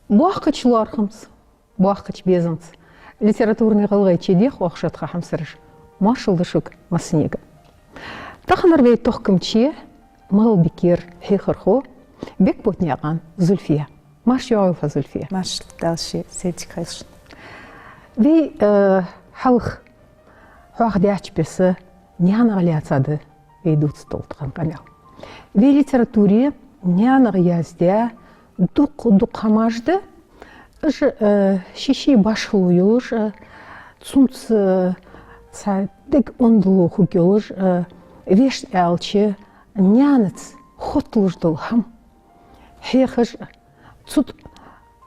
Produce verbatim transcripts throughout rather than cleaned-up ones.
Боккхача лоархӀамца, боккхача безамца литературни гӀалгӀайче дех оаха шо, тха хьамсараш. Моаршал да шуга массанега. Таханара вай тохкамче МагӀалбикера хьехархо Бекботнаькъан Зульфия. Марша йоагӀийла хьо, Зульфия. Маршал, Дала ший сеткхайшин. Вай, э, хьалха хьоахадаьча беса наьнах лаьца да вай дувцаргдола тха къамаьл. Вай литературе наьнах яздаь дукха-дукха хӀамаш да, уж, э, ший-ший башхало йолаш, э, цунца, э, цхьа дега онда лохуг йолаш, э, вешта аьлча, наьнаца хотталуш дола хӀама хьехаш, цу тӀа,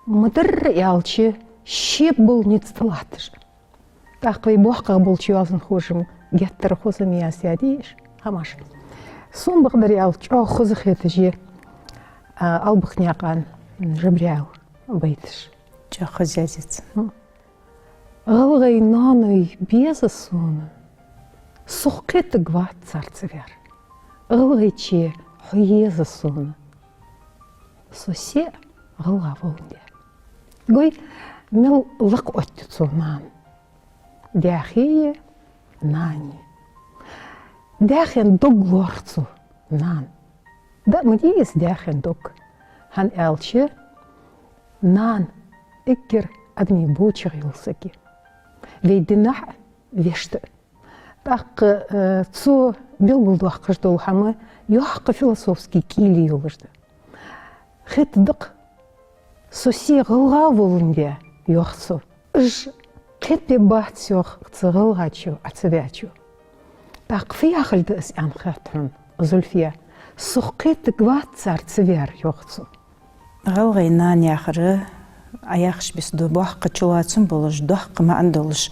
ма дарра аьлча, шеб бола низ тӀалатташ. ТӀаккха вай боккхагӀа болча йоазонхоша-м геттара хоза-м яздаьд уж хӀамаш. Сона бакъдар аьлча, чӀоагӀа хоза хеташ я, а, Албакнаькъан Жабраила байташ. ЧӀоагӀа хоза яздаьд. ГӀалгӀай ноаной беза сона, сох кхетаргвац цар ца вар. ГӀалгӀайче хьо еза сона, со се гӀалгӀа воландаь. Гой, мел лакха оттаю цо нана. Даьхе а, нане а. Даьхен дог лоархӀ цо, нана. ДаӀ ма дий из даьхен дог, хӀана аьлча нана эггара адамий бочагӀа йола саг я вай динахьа а, вешта а. ТӀаккха, э, цо белгалдоаккхаш дола хӀама йоккха философски кӀийле йолаш да. Хетаргда-кх, со се гӀалгӀа воландаь, йоах цо. Уж кхетабергбац, йоах, цу гӀалгӀачо Ӏа ца ваьча. ТӀаккха фу яхилга да из аьнна хет хьона, Зульфия? Сох кхетаргвац цар ца вар, йоах цо. ГӀалгӀай нана яхар, Ӏа яхача беса, боккха чулоацам болаш, доккха маӀан долаш,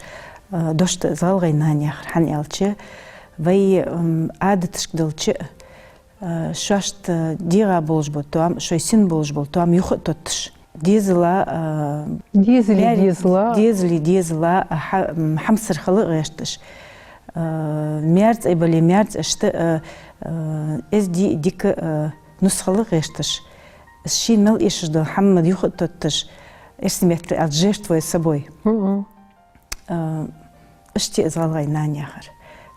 э, дош да из гӀалгӀай нана яхар, хӀана аьлча вай, м, Ӏадаташка далча, э, шоашта дегӀа болаш бола тоам, шоай сина болаш бола тоам юха а тотташ, дезала, э, дезали, дезала, дезали, дезала, а, хьа-, м, хьамсара хила а гӀерташ, э, маьрцӀа бале маьрцӀашта, э, э, эздий, дика, э, нус хила а гӀерташ, шийна мел эшаш дола хӀама юха а тотташ, эрсий меттала аьлча, жертвуя собой. Мгм. А, иштта я из гӀалгӀай нана яхар.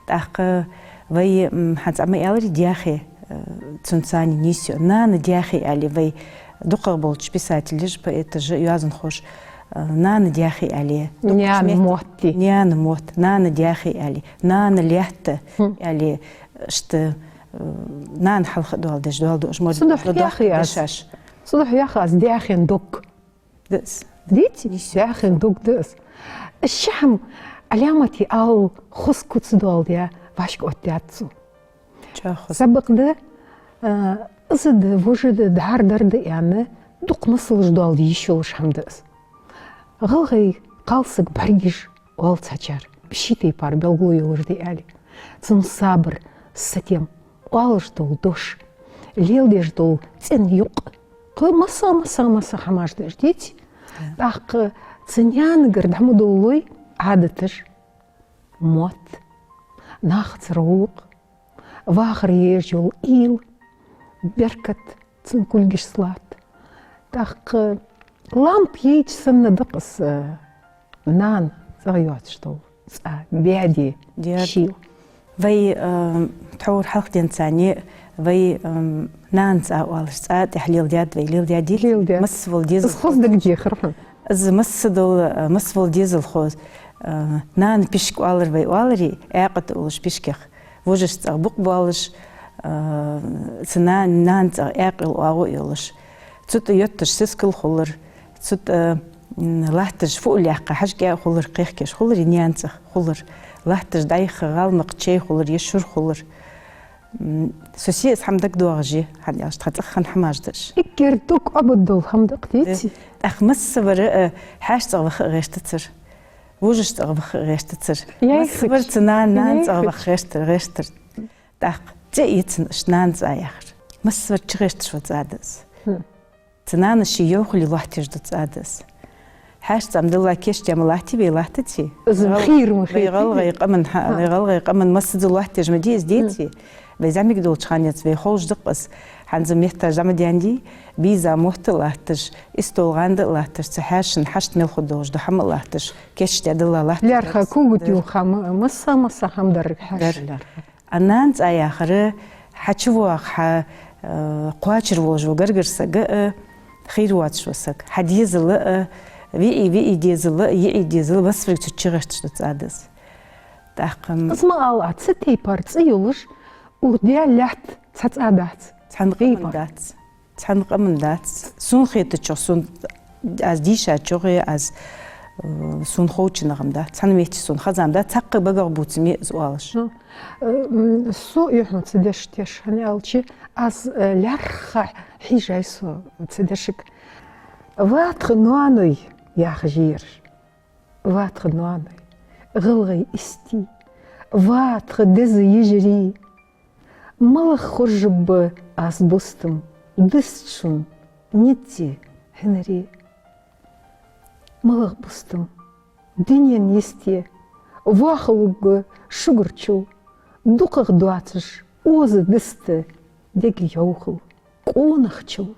ТӀаккха вай, м, хӀанз Ӏа ма аьларий, даьхе, а, цунца нийсъю. Нана даьхе аьле, вай дукхагӀа болча писателаша, поэташа, йоазонхоша, а, нана даьхе аьле. Наьна мотт. Наьна мотт, нана даьхе аьле, нана лаьтта аьле, иштта, а, нана хьалха а доаладеш, доаладеш, мо дешаш. Цудухьа яхар аз, даьхен дог. Да из. Деций? Даьхен дог да из. Из ши хӀама Ӏаламате ала хоза куц доаладаь, вӀашка оттадаьд цо. ЧӀоагӀа хоза. Сабакъ да, а, из да, вож да, дӀар дар да аьнна, дукха масалаш доаладе йиш йолаш хӀама да из. ГӀалгӀай кхалсаг бӀаргаш оал цхьачар, ший тайпара белгало йолаш да аьле. Цун сабар, сатем, оалаш дола дош, леладеш дола цӀен юкъ. Кхы масса, масса, масса хӀамаш да уж, деций? Да. ТӀаккха цу наьнагара дӀа ма довлой Ӏадаташ, мотт, нахаца рогӀлукъ, вахара еш йола уйла, беркат цун кулгашца латт. ТӀаккха лампа йийча санна да-кх из, э, нана цӀагӀа йоацаш дола цӀа, баьде, шийла. Вай, э, тхьовра хьалха денз царна, вай, э, нана цӀа оалаш цӀа тӀехьа леладаьд вай, леладаьдий? Леладаьд. Массавола дезал. Из хоза дагадехар хьона. Из массадола, э, массавола дезалхо, э, нана пишк оалар вай оаларий, Ӏаькъа тӀа уллаш пишкех. Вожаш цӀагӀа букъ боалаш, а, цу на-, нана цӀагӀа Ӏаькъал оагӀув йолаш. Цу тӀа йотташ сискал хулар, цу тӀа, м, латташ фуъ лаьккха хьажкӀаь хулар, кхехкеш хуларий, наьна цӀагӀа хулар, латташ дӀайха гӀалмакх чай хулар е шура хулар. М, со се из хӀама дагадоагӀаш я, хӀана аьлча тха цӀагӀа хинна хӀамаш да уж. Эггара дог Ӏобаддола хӀама да-кх, деций? ТӀаккха массавар, а, хьаьша цӀагӀа ваха а гӀертацар. Вожаш цӀагӀа ваха а гӀертацар. Массавар цу нана, нана цӀагӀа ваха гӀертар, гӀертар. ТӀаккха цӀи я цун иштта нана цӀа яхар. Массавар чугӀерташ вола цӀа да из. Хм. Цу нана ший йовхале лоаттаеш дола цӀа да из. Хьаьша цӀа ма дилла кийчдаь ма латтий вай, латтаций? Из хийра ма хетий вай. ГӀалгӀай къаман, хьа, вай гӀалгӀай къаман массаза лоаттаеш ма дий из, деций? Хм. Вай зӀамига долча хана яц, вай ховш да-кх из. ХӀанз метташ зӀамига даьннадий, бийза мотт а латташ, истол гӀанда а латташ, цу хьаьшашта хьашт мел хургдолаш дола хӀама а латташ, кийчдаь дилла латташ. ЛаьрххӀа кулг тӀа юха ма-, масса-масса хӀама дар хьаьша. Дар. ЛаьрххӀа. А нана цӀа яхар, хьачувоагӀа хьа, э, кхоачара волаш вола гаргара саг а, хийра воацаш вола саг, хьа дезал а, виӀий, виӀий дезал а, йиӀий дезал а, массаварг цу чу гӀерташ да цӀа да из. ТӀаккха м- Аз ма аьлар, цу тайпара цӀи йолаш, укх даь лаьтта цхьа цӀа дац. Цхьан къаман дац. Цхьан къаман дац. Сона хетачох, сона, аз дийшачох, аз, э, сона ховчунах-м дац. Цхьан метте сона хеза-м дац, цхьаккха багах бувца ма из оалаш. Ну, э, м, со юхьанца деш теш, хӀана аьлча, аз, э, лаьрххӀа хьежай со цу дешага. Ва тха ноаной, яхаш я ер. Ва тха ноаной, гӀалгӀай истий, ва тха деза йижарий. МалагӀа хоржаб аз бустам, дистчун низза хьинаре. МалагӀа бустам, дунен йисте, вахалуг шугарчул, дукхагӀа доацаш, оза диста дег йӀовхал, къонахчул.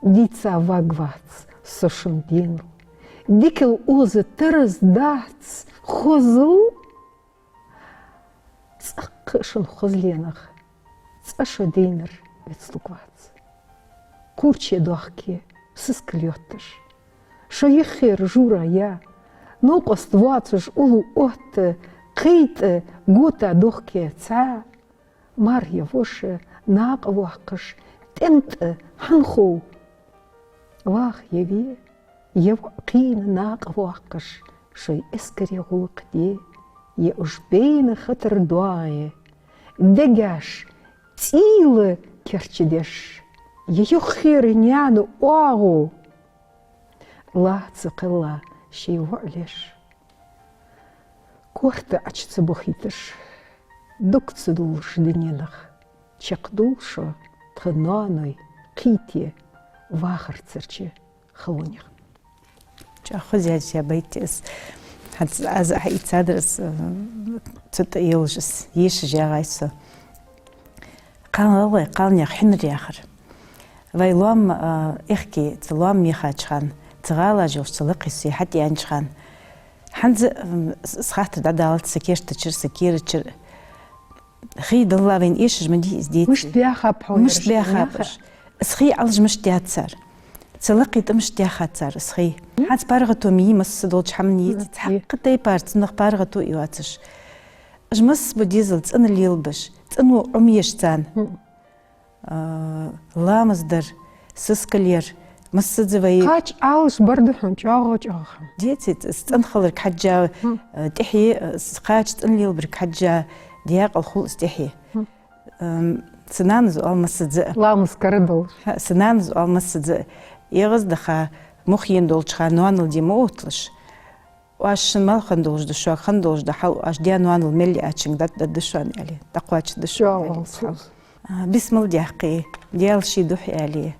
Дийца варгвац со шун денал, дикал оза тараздац хозал. ЦӀаккха шун хозленах цкъа шо дайнар вицлургвац. Кхуврче дохке сискал йотташ, шо йиххера жура я, новкъост воацаш уллув отта, кхайтӀа гота дохке цхьа, мархӀа я воша накъавоаккхаш, тӀем тӀа хьанхов. Ваха я ве, е воӀ кхийна накъавоаккхаш, шоай эскаре гӀулакх де, е уж байна хатар доагӀе, дегаш цӀийла керчадеш, е юххера наьна оагӀув лаца кхелла ший воӀ леш. Корта Ӏочу ца бохийташ, дог ца дуллаш дуненах, чакхдувл шо тха ноаной кхийте вахарцарча халонех. ЧӀоагӀа хоза яьза байт я из. ХӀанз аз хьаийцадар из, э, цу тӀа йолаш из, ешаш ягӀай со. Кхалнах, гӀалгӀай кхалнех хьинар яхар. Вай лоам, а, аьхки, цу лоам мехача хана, цу гӀалаш йолча цу лакхе со хьатӀаяьннача хана, хӀанз, м, с-, са хаттар дӀадалац са кертачара, са керачара. Хий дилла вайна эшаш ма дий из, дети. Мишта баьхаб хьона ераш? Мишта баьхаб ераш? Из хий Ӏалаш мишта яц цар? Цу лакхе тӀа мишта яьхад цар из хий? ХӀанз паргӀато ма йий, масса долча хӀаман йий, цхьаккха тайпара цунах паргӀато а йоацаш. Уж масса ба дезал цӀена лелабеш, цӀено Ӏомаеш царна. А, ламаз дар, сискал яр, массаза вай. Кхача Ӏалаш бар да хьона, чӀоагӀа-чӀоагӀа. Деций, цӀена хиларга хьежжа, а, тӀехье, а, с-, кхача цӀена лелабарга хьежжа, декъала хул из тӀехье. Ам, са нанас оал массаза. Ламаз кара долаш. ХӀа, са нанас оал массаза. ЯгӀаздаха, мух ена долча хана ноанал де ма отталаш. Оаш шун мел хинна долаш да, шуга хинна долаш да хьал, оаш даь-ноанал мел яьчунга дӀатӀадаргда шоана, аьле, дӀакхоачаргда шоана, аьле, цхьа. А, бисмал даьккхе, Даьла ший духьа, аьле,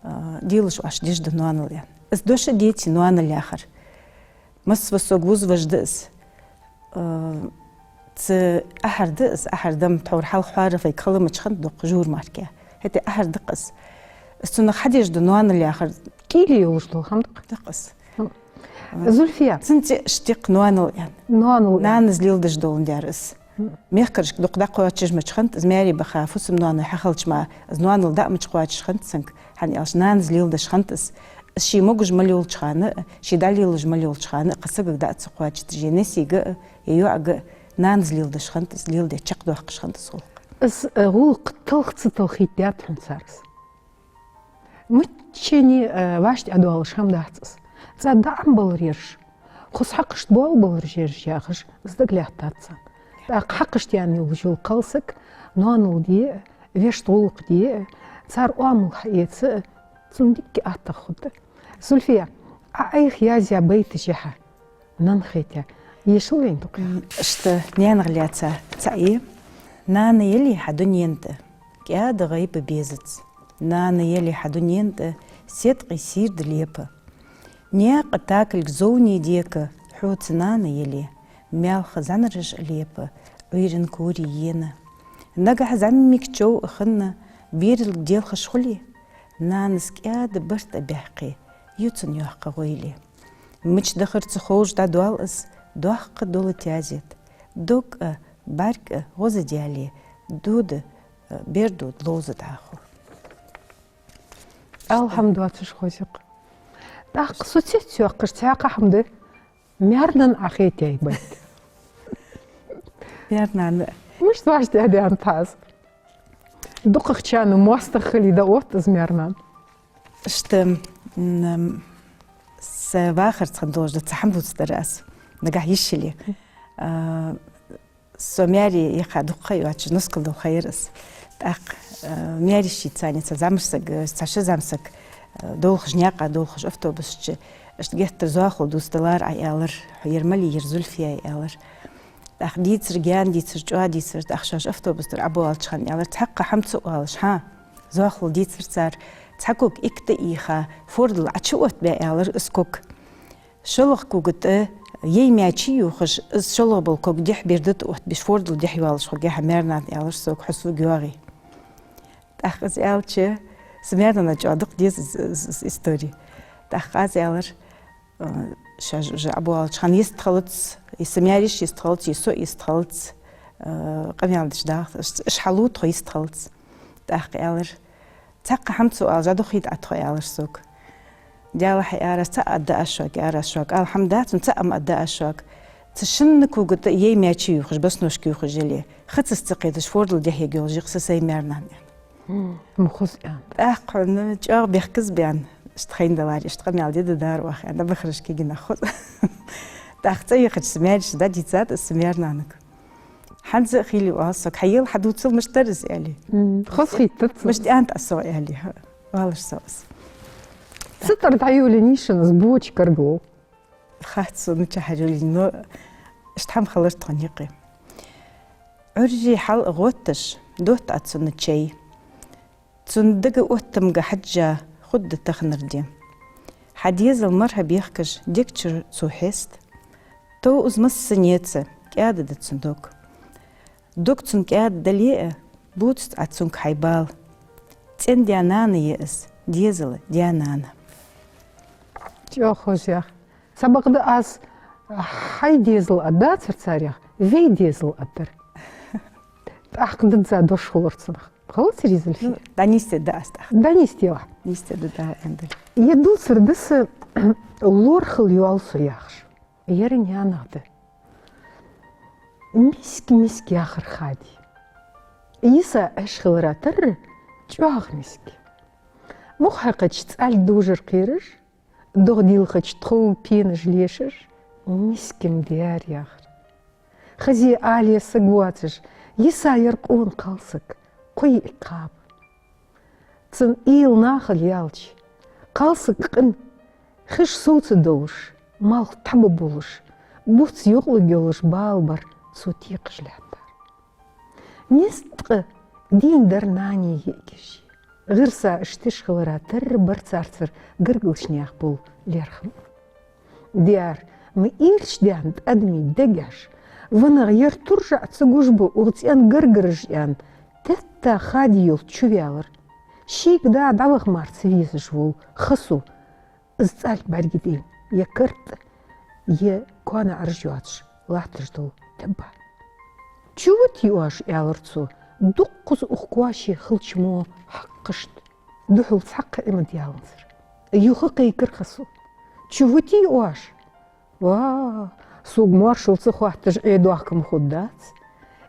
а, делаш оаш деш да ноанал, аьнна. Из дош а деций, ноанал яхар? Масса ва сога вузваж да из. А, цу ахьар да из, ахьар да-м тхьовра хьалха хьоарах вай кхаламача хана дукха жур марке. ХӀаьта ахьар да-кх из. Из цунах хьадеш да ноанал яхар. КӀийле йолаш дола хӀама да-кх. Да-кх из. Зульфия. Цун цӀи иштта я-кх ноанал, аьнна. Ноанал, аьнна. Нанас леладеш доландаь да из. Мехкарашка дукха дӀакхоачаш мича хиннад из, маьре баха, фусам-ноаной хьахилча мара, из ноанал дӀа мича кхоачаш хиннад цунга, хӀана аьлча нанас леладеш хиннад из. Из ше могаш мел йолча хана а, ше дӀалелаш мел йолча хана а, кхы сагага дӀа ца кхоачийташ, е несийга а, е йоӀага а, нанас леладеш хиннад из, леладе чакхдоаккхаш хиннад из гӀулакх. Из, э, гӀулакх талха ца талхийта даьд хьона цар из. Миччане, э, вӀаштӀехьадоалаш хӀама дац из. ЦӀа дӀаӀомабалар ераш, хоза хьакхашта боалабалар ераш яхаш, из дагалаьттад царна. ТӀаккха хьакхашта яьнна йолаш йола кхалсаг, ноанал де а, вешта гӀулакх де а, цар оамал хьаэца а, цунна дикка аттагӀа хургда. Зульфия, Ӏа Ӏайха язъяь байташ я хьа. Нанна хетаяь, ешал вайна дукха. М, иштта, наьнах лаьца цаӀ я. Нана яле хьа дунен тӀа, кӀаьда гӀайба безац. Нана яле хьа дунен тӀа, седкъий сийрда лепа. Наькъа такалг зовне дека, хьоца нана яле, маьлха зӀанараш лепа, Ӏуйран кори ена. Нагахь зӀамига чов а хинна, бералга делхаш хуле, нанас кӀаьда барт а баьккхе, ю цунна йоккха гӀойле. Мича дахар ца ховш дӀадоал из, доккха дола тезет. Дог а, бӀарг а гӀоза даьле, дода, э, бер дода ловза дӀахо. Алхьамдулиллахь, хоза я-кх. ТӀаккха со цецъяьккхаш цхьаькха хӀама да. Маьр-нана Ӏохайтай байтта. Маьр-нана. Мишта вӀаштӀехьадаьннад хьа из? ДукхагӀчарна моастагӀа хилий дӀаотт из маьр-нана. Иштта, м, са вахарца хинна долаш да цхьа хӀама дувцадар аз. Нагахь йиш йиле. А, со маьре яха дукха ха йоацаш, нускал дола ха яр из. ТӀаккха, а, маьре йиш йийцача цхьа зӀамсаг, цхьа ши зӀамсаг, а, долхаш, наькъа долхаш автобус чу, иштта геттара зоахал дувцаш далар Ӏа, аьлар, хьо ер мала я, ер Зульфия я, аьлар. ТӀаккха дийцар, гаьна дийцар, чӀоагӀа дийцар, тӀаккха шоаш автобуса тӀара Ӏобоалача хана, аьлар, цхьаккха хӀама ца оалаш, хьа, зоахалол дийцар цар, цхьа ког икка тӀаийха, фордал Ӏочуоттабаь, аьлар, из ког. ШоллагӀа кога тӀа ей маьчи ювхаш, из шоллагӀа бола ког дехьа бер тӀа оттабеш, фордал дехьа йоалаш хургья хьа маьр-нана, аьлар сога, хьо сога йоагӀе. ТӀаккха из аьлча, са маьр-нана чӀоагӀа дукха деза из, из, из истори. ТӀаккха аз аьлар, э, шоаш уже Ӏобоалача хана йистхилац, е са маьре йистхилац, е со йистхилац, э, къамаьл деш дагӀа, аш хьалу тхо йистхилац. ТӀаккха аьлар, цхьаккха хӀама ца оалаш дӀадохийта Ӏа тхо, аьлар сога. Даьлахьа, аьлар аз, цаӀ аргда аз шуга, аьлар аз шуга ала хӀама дац, цаӀ-м аргда аз шуга. Цу шинна кога тӀа ей маьчи ювхаш, босоножки ювхаш яле, хацас ца кхеташ, фордал дехьа ергйолаш я-кх са сай маьр-нана, аьнна. М, ма хоза аьннад. ТӀаккха хьона чӀоагӀа бехказбаьнна, иштта хайна даларе, иштта къамаьл де дезар оаха, аьнна, бахараш кагий нах хоза. ТӀаккха цӀавехача са маьре йиш дӀадийцад аз са маьр-нанага. ХӀанз а хийла оал сога, хьа ела, хьа дувцал, мишта дар из, аьле. М, хоза хийттад цунна. Мишта аьннад Ӏа сога, аьле, оалар сога из. Цу тӀара дӀайолаеннай шоана из боча гаргало? Хац сона, мичахьара йолаеннай, но иштта хӀама хилар тхона юкъе. Ӏуйре хьал а гӀотташ, дотт Ӏа цунна чай. Цун дага оттамга хьежжа хургда таханара ди. Хьа дезала мархӀа бехкаш дег чура цо хьест. Тов из массанеца кӀаьда да цун дог. Дог цун кӀаьда дале а, бувцац Ӏа цунга хьай бала. ЦӀен-даь нана я из, дезала даь нана. ЧӀоагӀа хоза я. Цхьабакъда аз хьай дезал аргдацар царех, вай дезал аргдар. ТӀаккха дизза дош хулар цунах. Хала ца ризал фи? Ну, дӀанийсде да аз тӀаккха. ДӀанийсде ва. Нийсде да, да, Ӏандал. Е дувцар да са, лорхӀал йоал со яхаш. Ер наьнах да. Миска-миска яхар Хади. Йиса Ӏеш хилара тара чӀоагӀа миска. Мух хьекхача цӀалг дожар кхераш, догӀа дийлхача тхов пенаш лешаш, миска-м дар яхар. Хазе але саг воацаш, йиса яр къона кхалсаг, кхо йиӀиг кхаба. Цун уйла нахала яьлча, кхалсага къина хиш сов ца долаш, малх тхьабе болаш, буц юкъалургйолаш бала бар цо текхаш лаьттар. Низ ткъаь дийна дар нанеи йиӀигеи. ГӀирса иштта тиша хилара тара бар царцара гаргарча наьха бола лерхӀам. Даьра, ма ирча даьнна тӀадамий дегаш, ванах ер туржа а ца гуш ба укх цӀен гаргараш, аьнна, тетта Хади йолча чуваьлар. Шийга да дӀаваха мара ца везаш вола Хасу, из цӀалг бӀаргадайна, е карт, е коа наӀараш йоацаш латташ дола тӀабба. Чу витий оаш, аьлар цо, дуккхаза укх коа ше хилча мо хьакхашт. Духьал цхьаккха Ӏимад яланзар. Юха кхайкар Хасу. Чу витий оаш? Ва, сога моаршал ца хоатташ Ӏе дохка ма хургдац.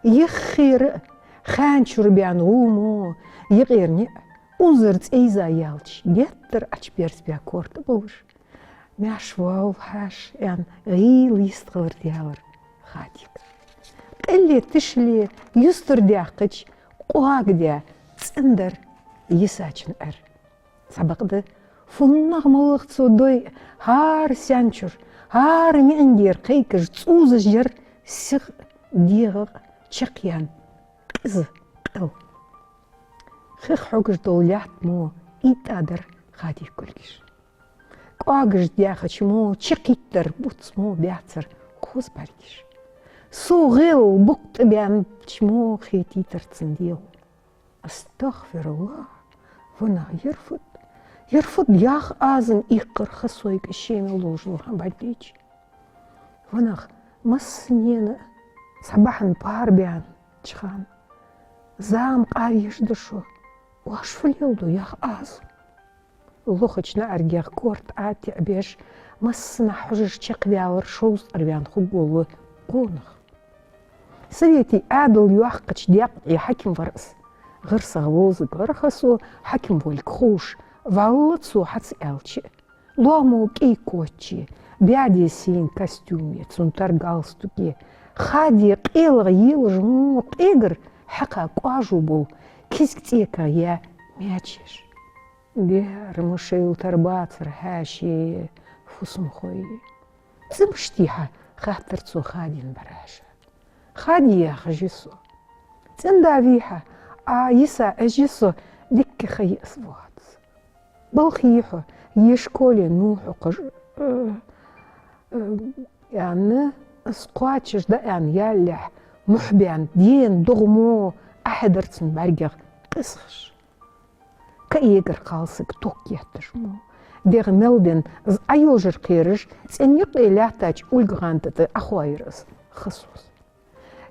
Яххера а, ханчура баьнна гӀумо, юкъера ниӀ, унзара цӀейза яьлча, геттара Ӏочуберзабаь корта болаш. Маьрша воалл хьаьша, аьнна, гӀийла йистхилар даьлар Хадига. Къелле тишале юстардаьккхача, къоагадаь цӀендар Йисачун Ӏер. Цхьабакъда, фуннагӀа моллагӀа цо дой, хӀара сенчура, хӀара миӀингера кхайкаш цӀувзаш яр сиха дегӀа чакхъяьнна къиза къел. Хих хьогаш дола лаьтта мо иттӀа дар Хадий кулгаш. КӀоагаш даьхача мо чакхйиттар буц мо баьцар кхоза бӀаргаш. Со гӀел букъ тӀабаьннача мо хетийтар цун дегӀо. Астагъфируллахь, ва нах, ер фуд, ер фуд яха азан иккхар Хасойга, ше мел долаш дола хӀама бӀаргадайча. Ва нах, массанена а цхьа бахьан пар баьннача хана, зама къаръеш да шо, оаш фу леладу яха азан? Лохача наӀаргех корта Ӏатиа беш, массанахьа хьожаш чакхваьлар шовзткъа ара ваьнна хургвола къонах. Советий Ӏаьдал йоаккхача даькъе хьаким вар из. ГӀирсах вовзарг вар Хасо, хьаким волга ховш, вӀалла цо хьаца аьлча а. Лоамо кӀай коч, баьде сийна костюме, цун тара галстуке, Хаде къелах елаш мо къегар хьакха кӀажу бола, кизга цӀеках яь маьчеш. Дера, ма шоайла тара бацар хьаьший, фусамхой. ЦӀи мишта йий хьа? — хаьттар цо Хадена бӀарахьежа. Хади яхаш я со. ЦӀенда вий хьа? Ӏа йиса Ӏеш я со, дикка ха йиас воац. Балха йий хьо, е школе нувхьа кхаж, э, э, аьнна, из кхоачаш дӀааьнна яллалехь, мухь баьнна, дена догӀа мо Ӏохьадар цун бӀаргех къизхаш. Каегар кхалсаг ток етташ мо, дегӀ мел денна, из Ӏойожар кхераш, цӀен юкъе лаьттача улга гӀанда тӀа Ӏохоайир из Хасос.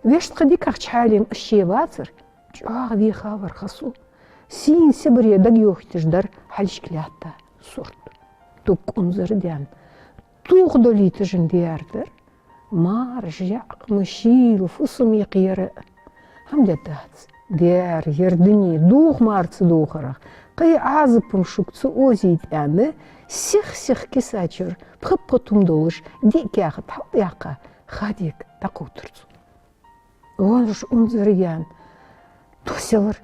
Вешта, кхы дикагӀча хьале-м из ше вацар, чӀоагӀа веха вар Хасо. Сийна Сибре дагайохийташ дар хьалхашка лаьтта сурт. Туг кӀунзара даьнна, тухадалийташ дар. Мара жаькъ ма шийла фусаме кхера а хӀама де дац. Дера, ер дуне духмар ца дохарах, кхы Ӏазап-м шуга ца озийта аьнна, сих-сиха киса чура пхи-пхи тума долаш диъ каьхат хьалтӀаяккха, Хадега дӀакховдадир цо. Вонаш унзара яьнна, тоселар,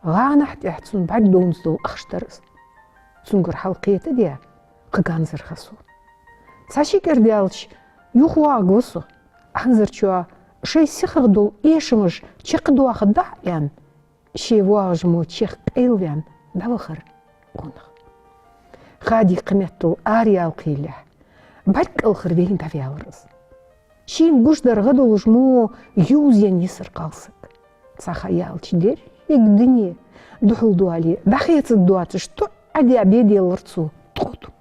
гӀанахьа тӀехьа цун бӀаргадовнза дола ахча дар из. Цунгара хьалкхетадаь, кхы ганзар Хасо. Цхьа ши кӀира даьлча, юхавоагӀаргва со. ХӀанзарчоа шоай сихагӀа дола эшамаш чакхдоахаргда Ӏа аьнна, ше воагӀаш мо чехка къайлаваьнна дӀавахар къонах. Хади кхыметтел араяла кхийллехь, бӀарг кӀалхара вайна дӀаваьлар из. Шийна гуш дар гӀа долаш мо ювзаенна йисар кхалсаг. Цхьа ха яьлча деррига дуне духьал доале, дӀахецаргдоацаш, тоӀадаь бе деллар цо ткъо тума.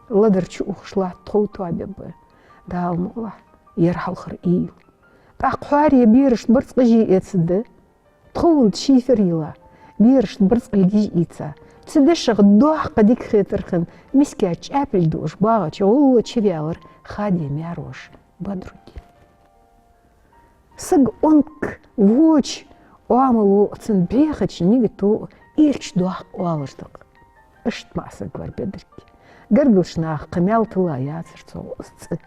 Ладар чу ухаш латта тхов тоабергба, Дала мукъалахь, ер хьалхара уйла. ТӀаккха хьоаре берашта барзкъаш е эцаргда, тховна тӀа шифер йилла, берашта барзкъа лигаш ийца, цу дешах доккха дика хетар хинна, мискача чӀаьпилг дуаш багӀача гӀолла чуваьлар Хаде маьр-воша Бадрудин. Саг онк воча оамало а, цун бӀехача нигато а ирча доккха оалаш да-кх. Иштта маӀа саг вар Бедрг. Гаргарча наха кхы маьл тилла яцар цо из цӀи.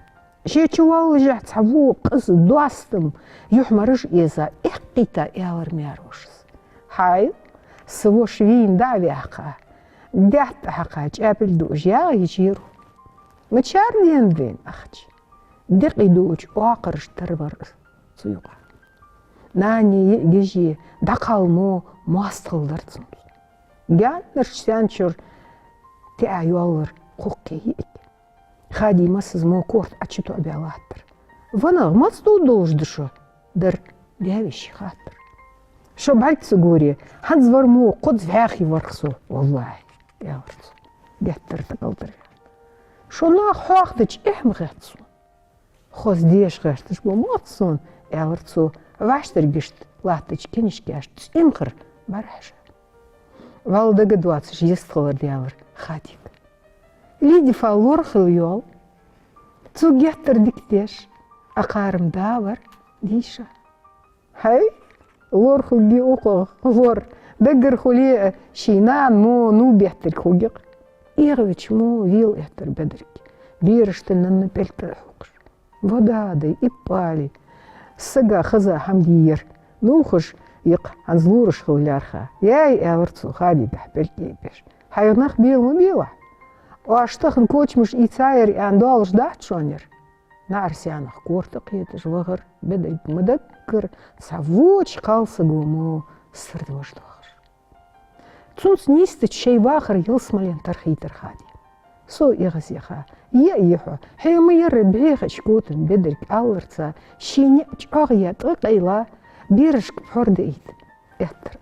Ше чувоаллашехь, цхьа во къиза доастам юхь мараш эза эккхийта, аьлар маьр-вошас: «Хьай, са воша вийна дӀа а ваьккха, даьтта хьакха чӀаьпилг дуаш ягӀа йича ер хӀу. Мичара денад вайна ахча?» Декъий доагӀача оакхараш тара вар цу юкъа. Нанеи йиӀигаши дӀакхалла мо моастагӀал дар цунца. Гаьнарча саьнчура тӀа йоаллар кхоккхе йиӀиг. Хади массаза мо корта Ӏочутоабаь латтар. «Ва нах, маца довла долаш да шо?» — дар даь-веший хаттар. «Шо бӀарга ца гуре, хӀанз вар мо кхозза вӀаьхий вар-кх со, валлахӀи», — аьлар цо, геттара дӀакӀалдара ваьнна. «Шо нах хьоахадича эхь ма хет сона». «Хоза деша гӀерташ ба моцца сона», — аьлар цо, вӀаштӀаргашта латтача книжкашта цӀимхар бӀарахьежа. ВӀалла дага доацаш йистхилар даьлар Хадига. Лидифа лорхӀилла йола, цо геттара дика деш, а кхарам да вар дийша. «Хьай, лорхӀилга укхох лор, даггара хуле а, ший нана мо нув беттарг хургья-кх». ЭгӀавеча мо велаэттар Бедрг, берашта нанна пӀелг тӀа а хьокхаш. «Ва дадай, иппали, сага хеза хӀама дий ер, нувхаш я-кх, хӀанз лораш хила лаьрхӀа». «Яй, — аьлар цо, Хадигахьа пӀелг тӀа а беш, — хьайх нах бела ма белахь. Оаш тахан кочамаш ийцаяр аьнна доаллаш дац шоана ер?» НаӀарсаьнах корта кхеташ вахар Бедрг ма даггара цхьа воча кхалсаго мо сардамаш доахаш. Цунца нийсдича шоай вахар ялсмален тара хийтар Хадена. Со эгӀазъяха, Е а йи хьо, хье ма яр бӀехача котам бедарг, аьлар цо, ший ниӀ чӀоагӀа яь тӀакъайла, берашка пхьор даийта эттар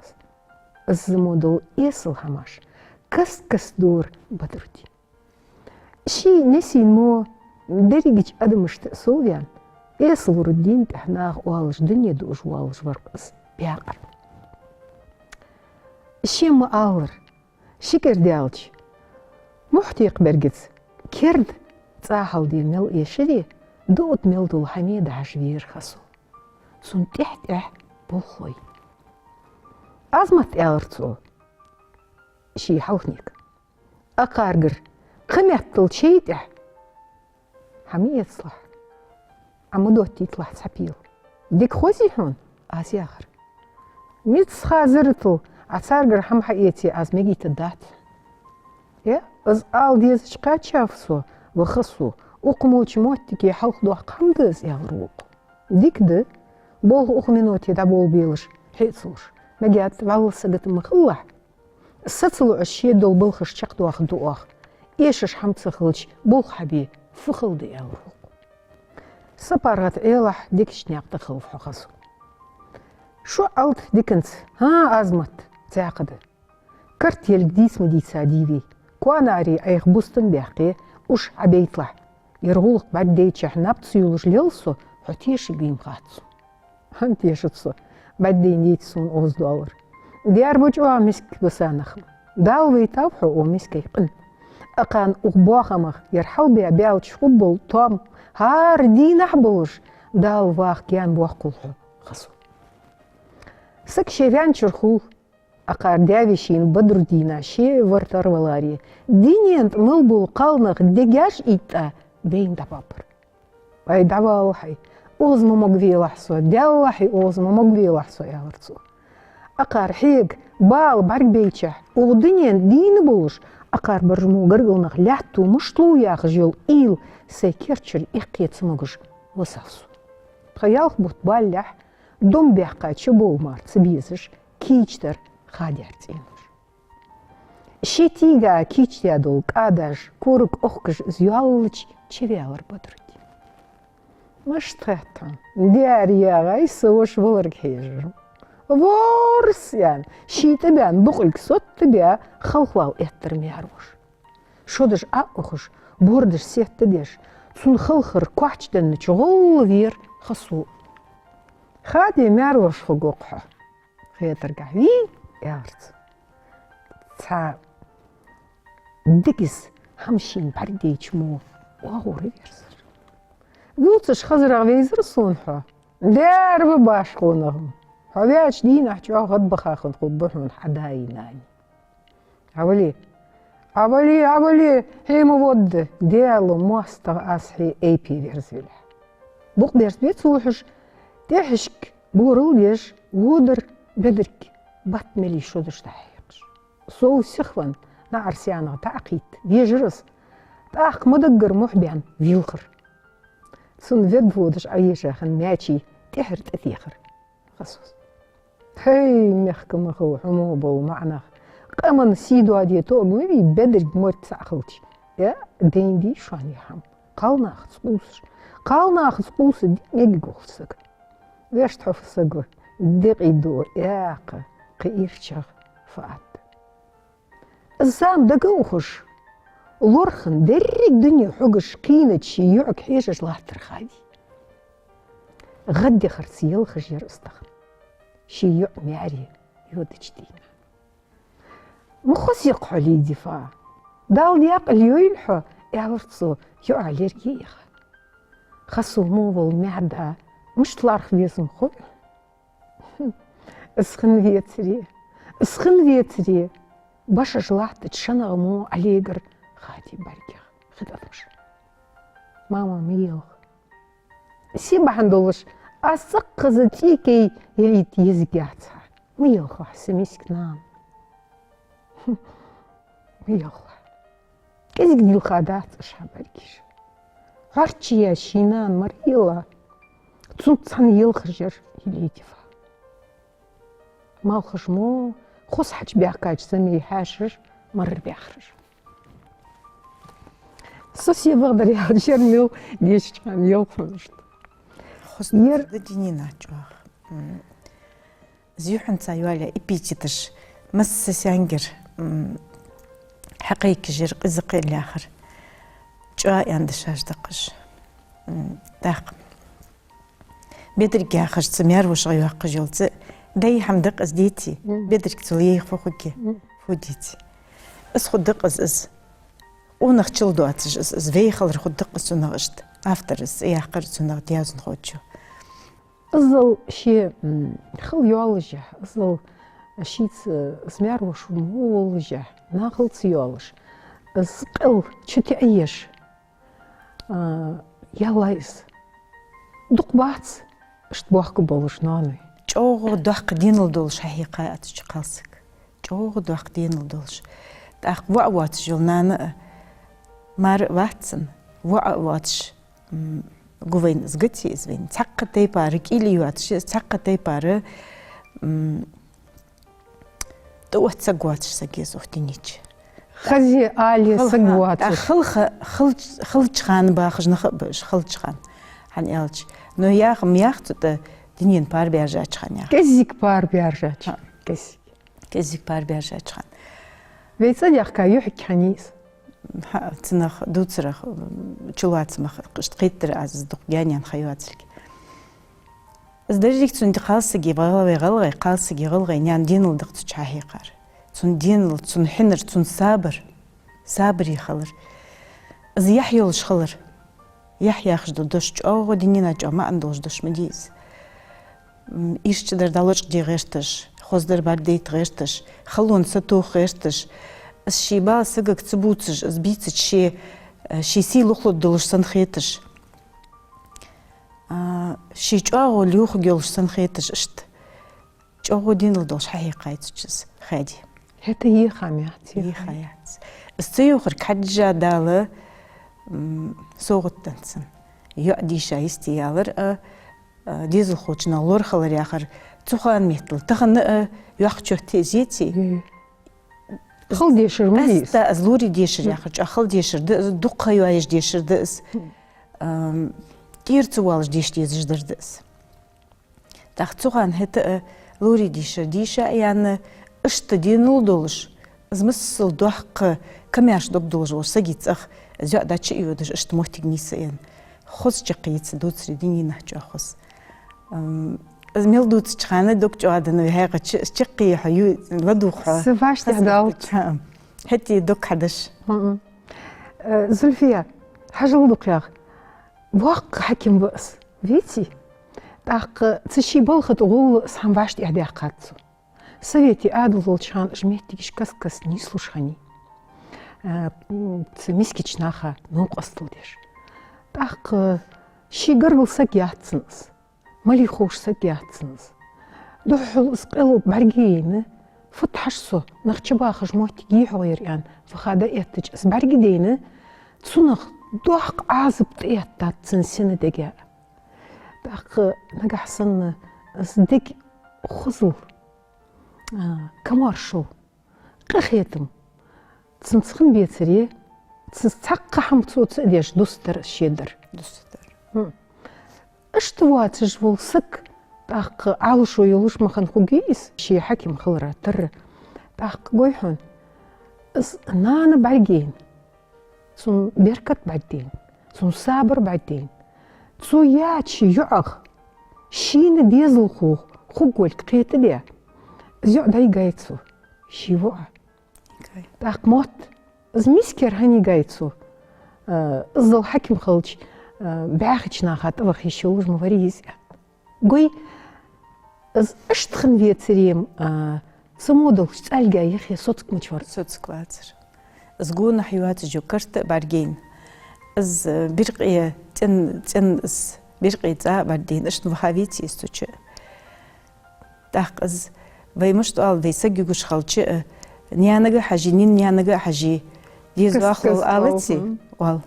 из. Из мо дола эсала хӀамаш каст-каста дора Бадруддина. Ший несийна мо дерригача адамашта а совдаьнна, эсала лургдийна тӀехьа наха оалаш, дуне дуаш воалаш вар из баькъар. Ше ма аллара, ши кӀира даьлча, мухь текхабергица, керда цӀа хьалде мел эшаре, дуӀа тӀа мел дола хӀама дӀахьажа вера Хасо. Цунна тӀехь-тӀехьа болхлой. Азамат, аьлар цо, ший хьалханега. Акхаргара кхы меттел чай тӀехь хӀама эцалахь, Ӏа ма доттийталахь цхьа пела. Дика хозий хьона? Аз яхар. Мицца хазаритал Ӏа царгара хӀама хьаэце, аз мегийта дац. Э, из ала дезача кхаьчав со, ва Хасо, укх молча моттиге хьалхадоаккха хӀама да из, аьлар вокхо. Дика да, болх укх минуте дӀаболабелаш, хье а ца луш, мегаьд вӀалла сагота ма хилалахь. Са ца луш шедола балхаш чакхдоахаргда оаха. Эшаш хӀама ца хилча, болх хьабе фу хала да, аьлар вокхо. Са паргӀата Ӏелахь, дикача наькъа тӀа хилва хьо, Хасо. Шо алт диканца, хӀа, Азамат, цхьаькха да. Карт елга дийца ма дийцадий вай. Коа наӀарий Ӏайха бустам баьккхе, уж хьабейталахь. Ер гӀулакх бӀаргадайчахьа наб ца юллаш лел со, хьо тешаргвий-м хац сона. ХӀана тешац со, бӀаргадайна дийца сона оза доаллар. Дера ба чӀоагӀа миска ба са нах. Дала вайтав хьо, о мискай къинтӀа. Акхарна укх боахамах, ер хьалбаь баьлча хургбола тоам, хӀара дийнахьа болаш, Дала ваха гаьна боаккхалва хьо, Хасо. Саг ше ваьнначура хул, акхар даь-вешийна Бадруддина ше вар тара валаре, дунен тӀа мел бола кхалнах дегаш ийтта байна дӀабабар. Ай, дӀавалла хьай, оза ма могавелахь со, Даьллахьий, оза ма могавелахь со, аьлар цо. Акхар хьега бала бӀаргабайчахь, укх дунен тӀа дийна болаш, акхар баржамо гаргара нах лаьтто мишта лу яхаш йола уйла сай керта чура эккхе ца могаш висав со. Тха ялх бутт баллалехь, дом баьккха чубовла мара ца безаш, кийчдар хадаьр цӀенош. Ший тийга кийчдаь дола кӀадаш, кораг охкаш, из йоаллача чуваьлар Бадруддин. Мишта хет хьона, дера ягӀай са воша валарга хьежар? Ворс, аьнна, ший тӀабаьнна букъилг сотта баь, халхавала эттар маьр-воша. Шодаш Ӏоухаш, бордаш сеттадеш, цун халхар кочденнача гӀолла вера Хасо. Хаде, маьр-воша, хургва-кх хьо. Хетаргахьа вий, аьлар цо. Цхьа дегаза хӀама шийна бӀаргадайча мо оагӀора верзар. Вувцаш хазарагӀа вайзар сона хьо. Дера ва башхонагӀа-м. Хьо ваьча дийнахьа чӀоагӀа гӀадбаха хинна хургба хьона хьа даи нанеи. Ӏавали, Ӏавали, Ӏавали, хье ма водда, Даьла моастагӀа аз хье айпе верзавелехь. Букъ берзабе ца вухьаш, тӀехьашка борал деш, водар бедарг, батт мели шодаш дӀахьекхаш. Сов сихвенна, наӀарсаьнагӀа дӀа а кхийтта, вежар из, тӀаккха ма даггара мухь баьнна вийлхар. Цунна ведда водаш Ӏовежа хинна маьчий тӀехьара тӀатехар Хасос. ХӀай, мехка ма хала хьо мо бола маӀанах. Къаман сий доаде тоъарг ма вий, бедарг морг цаӀ хилча. Э, дайна дий шоана ер хӀама? Кхалнахаца къувсаш. Кхалнахаца къувса де мегаш вола саг. Вешта хьо фу саг ва, декъий ду, экха, кхы ирчагӀа фу атта. Из зама дага а ухаш, лорхӀан деррига дуне хьугаш кхийнача ший йоӀага хьежаш латтар Хади. ГӀаддахарца елхаш яр из тахан, ший йоӀ маьре йодача дийнахьа. Ма хоза я-кх хьо, Лидифа. Дала даькъала йойла хьо, аьлар цо, йоӀах лерг яь яха. Хасо мо вола маьр-да мишта лархӀа веза-м хой хьона? Из хинна вецаре, из хинна вецаре, башаш латтача шанагӀа мо Ӏолегар Хади бӀаргех хи тӀа луш. Мама, ма елха. Се бахьан долаш аз цӀаккха цӀийкай ялийта езаргьяц хьа. Ма елхалахь, са миска нана. Ма елхалахь. КӀезига дилха дац уж хьа бӀаргаш. ХӀорчча яь ший нана мара елла, цунца цхьана елхаш яр Лидифа. Малхаш мо хоза хьачубаьхкача замий хьаьшаш, марарабаьхараш. Со се бакъдар аьлча, ер мел дешача хана йолхунашта. Хоза ер да дунен чу чӀоагӀа. М. Из юххьанца йоалаяь эпитеташ массаза сенгара, м, хьакхайкаш яр, къиза кхел яхар. ЧӀоагӀа аьнна дешаш да-кх уж. М, тӀаккха бедарг яхаш цу маьр-вошагӀа йоаккхаш йола цӀи, даьй хӀама да-кх из, деций? М. Бедарг цул йайха фу хургья? М. Фу деций? Из хургда-кх из, из. Къонахчал доацаш, из, из вай хилар хургда-кх из цунах иштта. Автора цӀи яккхар цунах, даьзанхочо. Иззал ше, м, хила йоаллашехь, иззал шийца, из маьр-воша мо воллашехь, нахал ца йоалаш, из къел чу тӀаеш, а, яьлай из. Дукха бац иштта бохка болаш ноаной. ЧӀоагӀа доккха денал долаш хьахьекхай цу чу кхалсаг. ЧӀоагӀа доккха денал долаш. ТӀаккха воӀ воацаш йола нана а мар а вац цун, воӀ а воацаш, м, гу вайна из, гаций из вайна. Цхьаккха тайпара кӀийле йоацаш я из, цхьаккха тайпара, м, тӀаотта саг воацаш саг я из укх дунен чу. Хазе, але саг воацаш. ТӀаккха хала-, халч-, халча хана бахаш нах а ба уж, халча хана, хӀана аьлча. Но яха ма яха цу тӀа дунен пар баьржача хана яха. КӀезига пар баьржача. ХӀаа. КӀезига. КӀезига пар баьржача хана. Вай цӀадаьхка юхьиг хьан я из? ХӀаа, цунах дувцарах, м, чулоацамах иштта кхийттар аз, из дукха гаьна ха йоацилга. Из деррига цун кхалсага, гӀалгӀай, гӀалгӀай, кхалсага, гӀалгӀай наьна денал да-кх цу чу хьахьекхар. Цун денал, цун хьинар, цун сабар. Сабаре хилар. Из яхь йолаш хилар. Яхь яхаш дола дош чӀоагӀа дунен чу чӀоагӀа маӀан долаш дош ма дий из. М, ирча дар дӀалочкъаде гӀерташ, хоза дар бӀаргадайта гӀерташ, халонца тоха гӀерташ, из ший бала сагага ца бувцаш, из бийцача ше, э, ший сий лохлургдолаш санна хеташ, а, ший чӀоагӀо лохаргйолаш санна хеташ, иштта чӀоагӀа денал долаш хьахьекхай цу чу из Хади. ХӀаьта еха ма яц, еха. Еха яц. Из ца йохарга хьежжа Дала, м, совгӀат деннад цунна. ЙоӀ дийша йисте ялар а, а, дезалхочунах лорхӀалар яхар цу хана меттел тахан а йоккха чот я из, деций? Е. Хала дешар ма дий из. Къаьстта из лорий дешар яхар, чӀоагӀа хала дешар да из, дукха ха йоаеш дешар да из. Ам, тӀера ца воалаш деша дезаш дар да из. ТӀаккха цу хана хӀаьта а лорий дешар дийша а яьнна, иштта денал долаш, из масал доккха камаьрша дог долаш волча сага цӀагӀа из йоӀ дӀачу а йодаш, иштта моттиг нийсъенна. Хоза чаккхе я цу дувцарий дунен чу хоза. Ам, из мел дувцача хана дог чӀоагӀденна вай хьайгӀача, из чаккхе хьо ю-, ладувгӀа хьо. Са вӀаштӀехьадаллалца. ХӀаа. ХӀаьта дог хьадеш. ХӀаа. Э, Зульфия, хьажал дукха ях. Воккха хьаким ва из, веций? ТӀаккха цу ший балха тӀа гӀолла из хӀама вӀаштӀехьадаьккхад цо. Совете Ӏаьдал долча хана уж моттигаш каст-каста нийслуш хиннай. Э, м, цу мискача наха новкъостал деш. ТӀаккха ший гаргара саг яц цун из. Мел ховш саг яц цун из. Духхьал из къел бӀаргаяйна, фуд хьажа со, нах чубахаш моттиг йий хьогӀ ер аьнна, ваха дӀаэттача из бӀаргадайна, цунах доккха Ӏазап тӀаэттад цун сина дега. ТӀаккха нагахьа санна из дег хозал, а, камаьршал, къахетам цунца хинна бецаре, цунца цхьаккха хӀама цо ца деш, дусаргдар из шедар. Дусаргдар. ХӀм. Иштта воацаш вола саг, тӀаккха Ӏалашо йолаш ма хинна хургья из, ше хьаким хилара тара. ТӀаккха гой хьона, из нана бӀаргаяйна, цун беркат бӀаргадайна, цун сабар бӀаргадайна, цо яьча йоӀах шийна дезалхо хургволга кхетадаь, из йоӀ дӀайигай цо ший воӀа. ТӀаккха мотт, из миска яр хӀана йигай цо, э, иззал хьаким хилча, э, бӀаьхача наха тӀаваха йиш йолаш ма варий из. Гой, из иштта хинна вецаре-м, а, цу мо долча цӀалга яхе соцаргвац. Соцаргвацар. Из гонахьа йоацаш йола карт а бӀаргаяйна. Из, э, биркъе цӀен, цӀен из биркъе цӀа а бӀаргадайна, иштта ваха веций из цу чу. ТӀаккха из, вай мишта оал, вай саг югаш хилча, э, наьнага а хьажий, нин наьнага а хьажий, деза доахалол алаций, оал.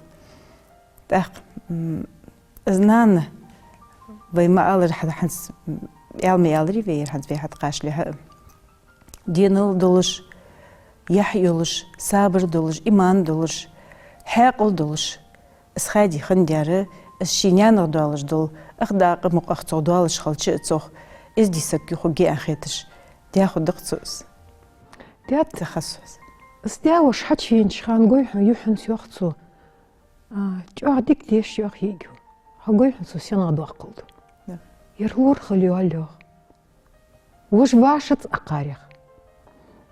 ТӀаккха, м, из нана, вай ма аллара, хьа-, хӀанз, м, аьла ма аьларий вай ер, хӀанз вай хьатӀакхачалехьа а. Денал долаш, яхь йолаш, сабар долаш, иман долаш, Хьаькъал долаш, из Хади хиннадар, из ший наьнах доаллаш дола, ах дакъа мукъах цох доаллаш хилча а цох, из дисаг юхуге а хеташ, деху дакъ цо из. Дед, ца хасус. Из даь-воша хьачувенача хана гой хьона, ю хьона, йоах цо. А, чӀоагӀа дика деша, йоах, йиӀиг ю. Хьо гой хьона, цо сенах доаккхал ду. Да. Ер лорхал йоал, йоах. Вож вашац акхарех.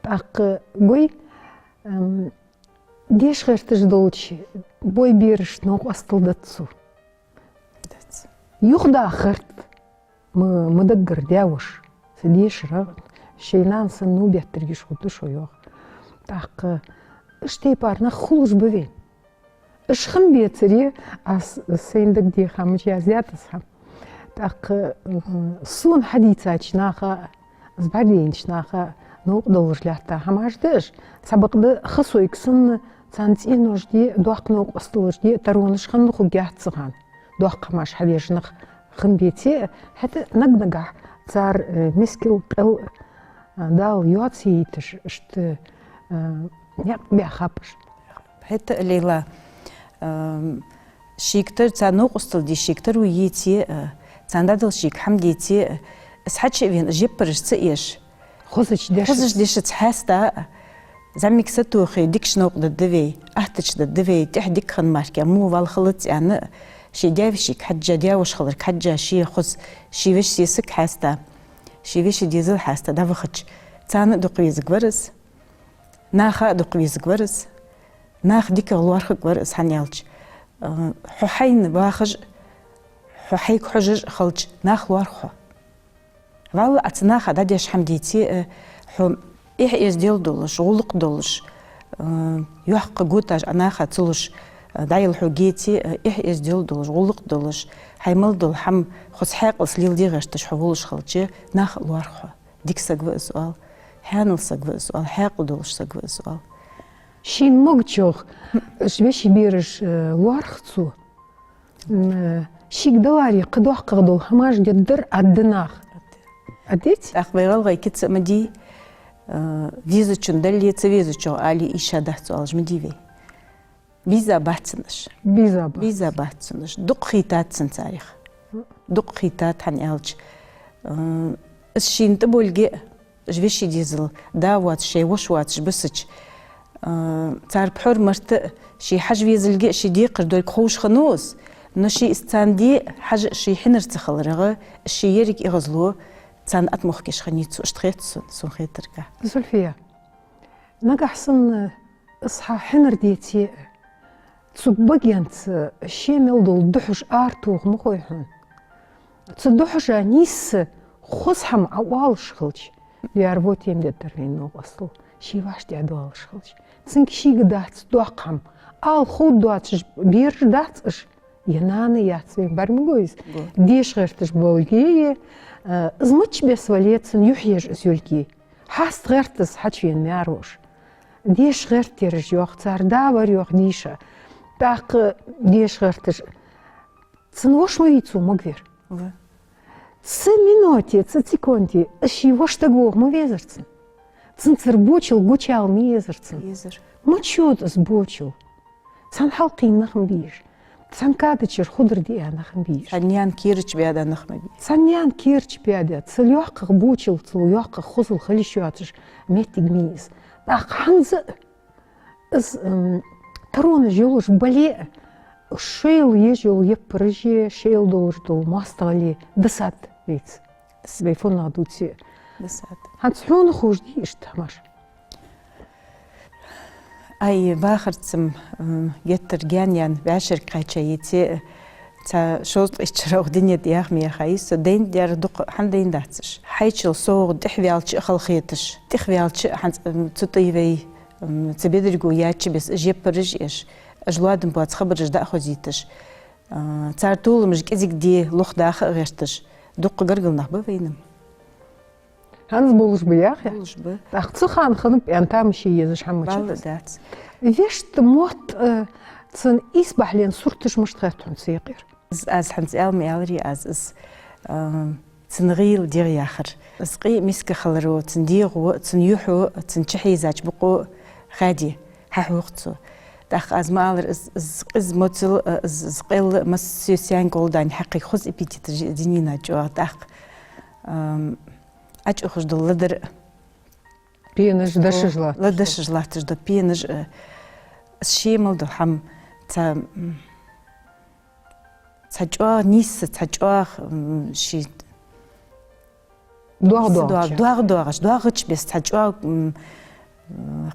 ТӀаккха гой, ам, деша гӀерташ долча бой берашта новкъостал дац цо. Дац. Юхадахарт ма, ма даггара даь-воша. Са дешара, шоай нана санна ну беттаргиш хӀу ду шо, йоах. ТӀаккха иштта тайпара нах хулаш ба вайна. Уж хинна бецаре, аз сайна дагадеха хӀама чу яздаьд аз хӀама. ТӀаккха, м, сона хьадийцача наха, аз бӀаргадайнача наха новкъа долаш латта хӀамаш да уж. Цхьабакъда хасойга санна, царна цӀенош де, доккха новкъосталаш де таронаш хинна хургьяц цу хана. Доккха хӀамаш хьадеш нах хинна беце а, хӀаьта наг-нагахьа цар, э, мискал, къел, э, Дала йоацаейташ, иштта, э, никъ баьхаб уж. ХӀаьта а, Лейла, ам, шийга тар, царна новкъостал де шийга таро еце а, царна дӀадала шийга хӀама деце а, из хьачу а вена, уж яппараш ца еш, хозача дешаца, хозача дешаца хьаста а, зӀамига сатохе, дикача новкъа дергда вай, аттача дергда вай, тӀехьа дика хинна мара-кх, мо вала хилац аьнна а, ший даь-вешийга хьежжа, даь-воша хиларга хьежжа, ший хоза, ший веший сесаг хьаста, ший веший дезал хьаста дӀавахача, царна а дукха везаргвар из. Наха а дукха везаргвар из, нах дикагӀа лоархӀаргвар из, хӀана аьлча, э, хьо хьайна вахаш, хьо хьайга хьожаш хилча, нах лоархӀ хьо. Валлахӏи, Ӏа цу наха дӀадеш хӀама деце а, хьо эхь-эздел долаш, гӀулакх долаш, э, йоккха готаш Ӏа наха ца луш, э, дӀаяла хьога еце а, эхь-эздел долаш, гӀулакх долаш, хьай мел дола хӀама хоза хьаькъалца леладе гӀерташ хьо волаш хилча, нах лоархӀ хьо. Дика саг ва из оал, хьанал саг ва из оал, хьаькъал долаш саг ва из оал. Шийна могачох уж веший бераш, э, лоархӀ цо. М, э, шийга даларе кхы доккхагӀа дола хӀамаш дергдар, аргда наха. Аргдий? ТӀаккха вай гӀалгӀай кица а ма дий, э, везачун дале, ца везачох але, ийша дац оалаш ма дий вай. Бийза бац цунна уж. Бийза бац. Бийза бац цунна уж. Дукха хийтад цунна царех. Дукха хийтад, хӀана аьлча, э, из шийна тӀаболга а, уж веший дезал да воацаш, шоай воша воацаш бисача, э, цар пхьор-марта а, ший хьажа везалга а, ший декхар долга ховш хиннав из, но ше из царна де а хьажа а ший хьинар ца хиларах, ший еррига эгӀазло царна тӀа мохкаш хиннай цо, иштта хет сона, сона хетарга. Зульфия, нагахь санна из хьа хьинар деце а, цу багенца ше мел дола духьаш ара тоха ма хой хьона. Цу духьаша нийсса хоза хӀама Ӏа оалаш хилча, яр во тем деттар вайна новкъостал, ший вӀаштӀехьа доаллаш хилча. Цунга шийга дац доккха хӀама. Ала ховргдоацаш бераш дац уж. Е нана яц вайна, бӀарг ма го из. Го. Деша гӀерташ болга е, э, из мичча беса вале а, цунна юхь еш из йолга. Хьаста гӀерт из хьачувена маьр-воша. Деша гӀерт ераш, йоах, цар да вар, йоах, дийша. ТӀаккха деша гӀерташ. Цун воша ма вий цо могавер. Ва. Цу минуте, цу секунде из ший воша дагавоха ма везар цунна. Цунцара бочул гучаяла ма езар цунна. Езар. Мича йода из бочул? Цхьан хьалкхийна нах ма бий уж. Цхьан кадачара худар диа нах ма бий уж. Цхьан наьна керача баьда нах ма бий. Цхьан наьна керача баьда, цул йоккхагӀа бочул, цул йоккхагӀа хозал хила йиш йоацаш моттиг ма йий из. ТӀаккха хӀанз а из, м, таронаш йолаш бале а, шоайла еш йола яппараш е, шоайла долаш дола моастагӀал е дисад вайца. Вай фуннагӀа дувце а. Дисад. ХӀанз хьона ховш дий иштта хӀамаш? Ай, бахарца-м, м, геттара гаьна яьнна вӀашагӀкхаьча еце а, цхьа шовзткъеи итт шера укх дунен тӀа яха ма яхай со, дайнадар дукха хӀана дайнадац уж. Хьайчул совгӀа тӀехваьлча а халахеташ, тӀехваьлча а хӀанз, м, цу тӀа вай, м, цу бедарго яьча беса уж яппараш еш, уж лоадам боаца хабараш дӀа а хозийташ, а, цар толамаш кӀезига де лохдаха а гӀерташ, дукха гаргара нах ба вайна-м. ХӀанз болаш ба яхе? Болаш ба. ТӀаккха цу хана хиннаб аьнна тамаше езаш хӀама ма дац. Валла дац. Вешта мотт, э, цун исбахьален сурташ мишта хет хьона цу юкъера? Аз, аз хӀанз аьла ма аьларий, аз из, э, цун гӀийла дегӀ яхар. Из къе а миска хиларо, цун дегӀо, цун юхьо, цун чухьийзача букъо Хади, хьахьокх цо. ТӀаккха аз ма аллара, из, из къиза моцал, э, из, из къел массайола саьнга гӀолла дӀа хьакхайка хоза эпитеташ диннад чӀоагӀа. ТӀаккха, ам, ӀочӀоахаш дола ладар, пенаш, дошаш латташ, ладошаш латташ дола пенаш, э, из ше мел дола хӀама, цхьа, м, цхьа чӀоагӀа нийса, цхьа чӀоагӀа, м, ший догӀа-догӀача, догӀа-догӀача, догӀача беса цхьа чӀоагӀа, м,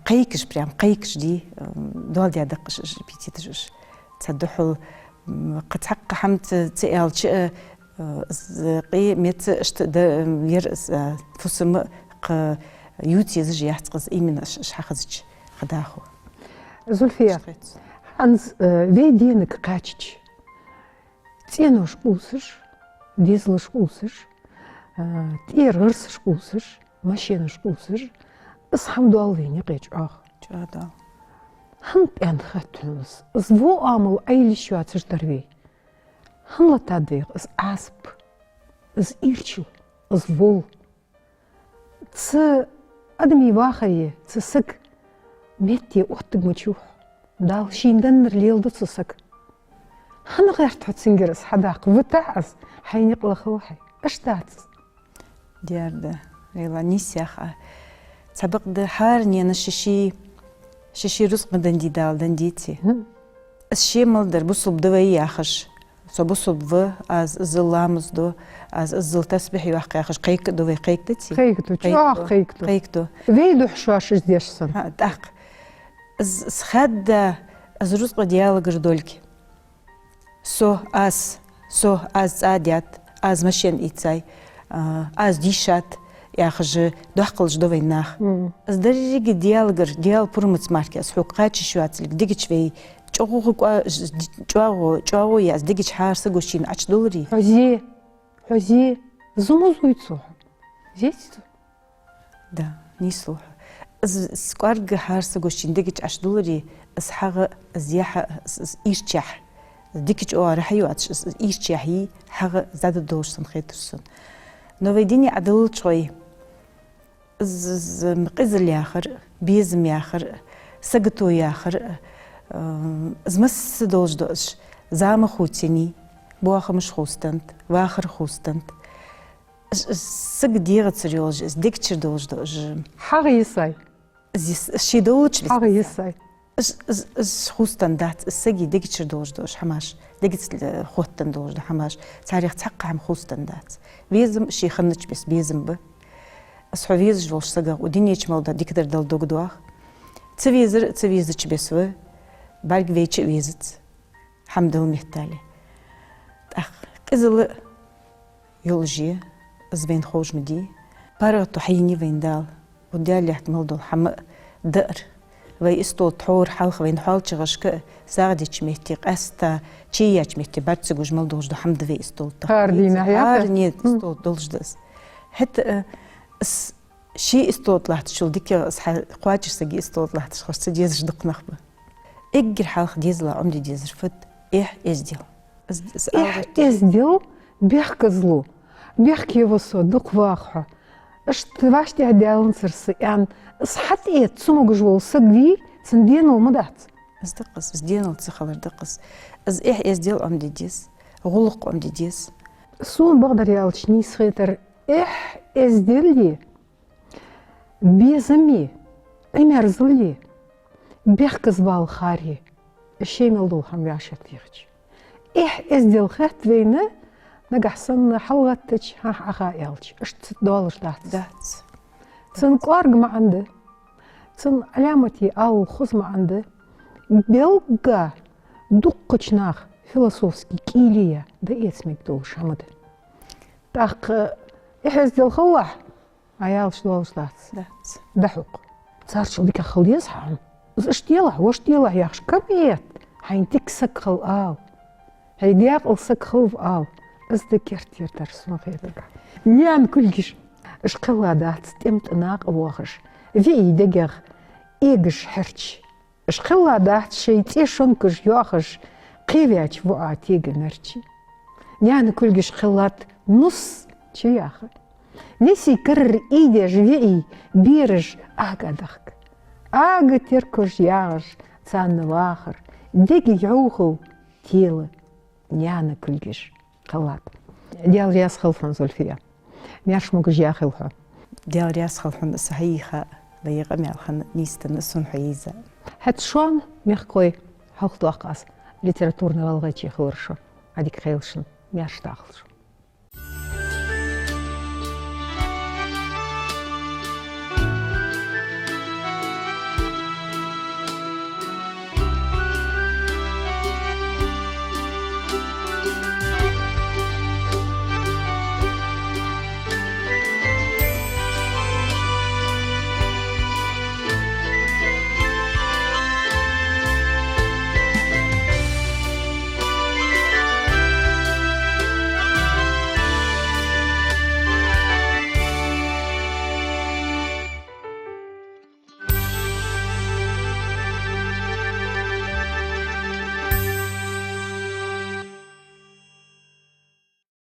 кхайкаш, прям кхайкаш дий, м, доаладаьд-кх уж, уж эпитеташ уж. Цхьа духьал, м, кхы цхьаккха хӀама ца, ца аьлча, э, э, из къе меца иштта да, м, яр из, э, фусам а кхы ювца езаш яц-кх из, именно уж, уж хьахезача кхы дӀахо. Зульфия, хӀанз, э, вай денга кхаьчача, цӀенош къувсаш, дезалаш къувсаш, а, тӀера гӀирсаш къувсаш, машенаш къувсаш, из хӀама доал вайна юкъе чӀоагӀа. ЧӀоагӀа доал. ХӀана тӀехьа хет хьона из? Из во Ӏамал Ӏайла йиш йоацаш дар вай. ХӀана латт вайх из Ӏазап, из ирчал, из вол? Цу адамий вахаре цу сага метте оттаргма чухь, Дала шийна деннар леладу цу сага. ХӀана гӀерт хьо цунгара из хьадаккха? ВатӀахь из, хьайна юкъе лаха ва хьо. Иштта дац из. Дера да, валлахӀи, нийса яхар. Цхьабакъда хӀара наьна ший-ший, ший-ший рузкъа ма деннадий Дала, деннадеций. Хм. Из ше мел дар, бусалба да вай яхаш. Со бусалба ва, аз иззал ламаз ду, аз иззал тасбихь йоаккх яхаш, кхайка а ду вай, кхайкадеций? Кхайка ду, кхайка ду. ЧӀоагӀа кхайка ду. Кхайка ду. Вай духьа шоаш из деш санна. ХӀа, тӀаккха. Из, из хадда, из рузкъа Даьлагара долга. Со, аз, со, аз цӀа даьд, аз машен ийцай, а, аз дийшад, яхаш, дохкалаш ду вай нах. Мгм. Из деррига Даьлагара, Даьла пурамаца мара из хьога кхача йиш йоацилга, дегача вай чӀоагӀо кӀо-, чӀоагӀо, чӀоагӀо я из дегача хӀара саго шийна Ӏочудулларе. Хьо зе, хьо зе, зу ма зуй цо хьо. Зеций цо? Да, нийслу хьо. Из, из кӀоарга хӀара саго шийна дегача Ӏочудулларе, из хьагӀ, из яхь, из, из ирча яхь. Из дикача оагӀорахьа йоацаш, из, из ирча яхь йий, хьагӀ из дӀадода долаш санна хетар сона. Но вай дине Ӏодиллача хой, из, из, м, къизал яхар, безам яхар, сагото яхар, м, из масса долаш да уж, зама хувцаеннай, боахамаш хувцаденнад, вахар хувцаденнад. Из, из сага дегӀацара йолаш, из дегачара долаш да уж. ХьагӀ йисай. Из, из ший долча беса. ХьагӀ йисай. Из, из, из хувцаденна дац, из сага дегачара долаш да уж хӀамаш, дегацара, э, хоттаденна долаш да хӀамаш. Царех цхьаккха хӀама хувцаденна дац. Везам ший хиннача беса безам ба. Из хьо везаш волча сагах укх дунен чу мел дола дикадар Дала дог доах. Ца везар ца везача беса ва, бӀаргавайча а везац. ХӀама дола меттел. ТӀаккха къизал йолаш я, из вайна ховш ма дий. ПаргӀато хьайийнай вайна Дала. Укх Даьла лаьтта мел дола хӀама а даар. Вай истола тӀа тхьовра хьалха вайна хьоалчагӀашка а, сагӀа деча метте, къаьстта чай яьча метте бӀарга ца гуш мел долаш дола хӀама да вай истола тӀа. ХӀара дийнахьа яха? ХӀара дийнахьа. Мм. Истола тӀа долаш да из. ХӀаьта, э, из ший истола тӀа латтачул дикагӀа из хьа-, кхоачаш сага истола тӀа латташ ховш ца дезаш дукха нах ба. Эггара хьалха дезала Ӏомаде дезар фуд? Эхь-эздел. Из, из эхь-эздел бехказло. Бехке ва со, дукха ваха хьо. Иштта вӀаштӀехьа даьланзар са, аьнна, из хьатӀаэца ца могаш вола саг вий, цун денал ма дац. Из да-кх из, из денал ца хилар да-кх из. Из эхь-эздел Ӏомаде деза, гӀулакх Ӏомаде деза. Сона бакъдар аьлча нийса хетар эхь-эздели, безами, Ӏимерзалли, бехказбала хари, шоай мел дола хӀама вӀашагӀтехача. Эхь-эздел хет вайна, нагахь санна хьалгӀаттача, хьа-хьа Ӏаха аьлча, иштта долаш дац. Дац. Цун кӀоарга маӀан да, цун Ӏаламате алал хоза маӀан да, белгга дуккхача наха философски кӀийле я, дӀаэца мегаргда долаш хӀама да. ТӀаккха эхь-эздел хилалахь, Ӏа аьлча долаш дац. Дац. ДӀахьокх. Царчул дикагӀа хила деза хьа хӀама. Из иштта делахь, вешта делахь яхаш, кабетта хьайна дика саг хила ала. Хьай даькъала саг хилва ала. Из да керттера дар сона хетаргахь. Наьна кулгаш. Уж кхелла дац тӀем тӀа накъавоахаш, виӀий дегах эгаш хьерча. Уж кхелла дац шоай цӀен шонкаш йоахаш, кхеваьча воӀа тега мерчи. Наьна кулгаш кхеллад нус чуяха. Весий карара ийдеш виӀий бераш ага дахка. Ага теркаш ягӀаш, царна вахар, дега йӀовхал тела наьна кулгаш кхеллад. Даьла раьза хилва хьона, Зульфия. Маьрша-могаш яхилва хьо. Даьла раьза хилва хьона, са хьайийха, лайикъа мел хинна нийсденна сона хьо ийза. ХӀаьта шоана, мехкахой, хьалхадоаккх аз, литературни гӀалгӀайче хилар шо. Ӏадика хийла шун, маьрша дахалва шо.